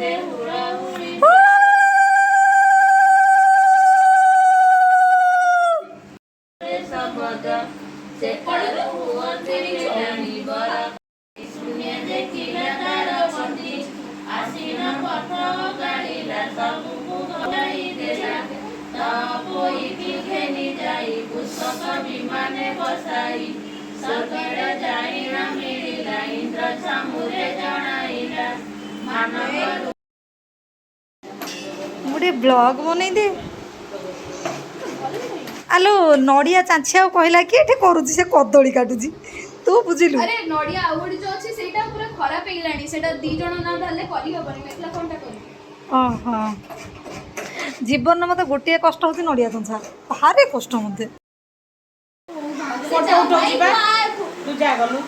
ହୁଅନ୍ତେ ହୁଳହୁଳି ଶବଦ ସେପଟୁ ହୁଅନ୍ତେ ଜାଣିବର। ଶୂନ୍ୟ ଦେଖିଲା ତାର ପତି ଆସିଣ ପଥ ଗାଳିଲା, ସବୁକୁ ଗଳାଇ ଦେଲା। ତପୋଇକି ଘେନି ଯାଇ ପୁଷ୍ପକ ବିମାନେ ବସାଇ ସ୍ୱର୍ଗରେ ଯାଇଣ ମିଳିଲା। ଇନ୍ଦ୍ର ଛାମୁରେ ଜଣାଇଲା ମାନବ ମୁଁ ଟିକେ ବ୍ଲଗ୍ ବନେଇଦେ। ଆଲୋ, ନଡ଼ିଆ ଚାଞ୍ଛିବାକୁ କହିଲା କି ଏଠି କରୁଛି? ସେ କଦଳୀ କାଟୁଛି, ତୁ ବୁଝିଲୁ? ଆରେ, ନଡିଆ ଆଉ ଗୋଟେ ଯୋଉ ଅଛି, ସେଇଟା ପୁରା ଖରାପ ହେଇଗଲାଣି। ସେଇଟା ଦି ଜଣ ନା ଧରିଲେ କରିହବନି। ମୁଁ ଏକଲା କଣଟା କରିବି? ଓହୋ, ଜୀବନରେ ମୋତେ ଗୋଟିଏ କଷ୍ଟ ହେଉଛି, ନଡ଼ିଆ ଚଞ୍ଚା ଭାରି କଷ୍ଟ ମୋତେ। ଫଟୋ ଉଠଉଛି ବା। ତୁ ଯା ଗଲୁ।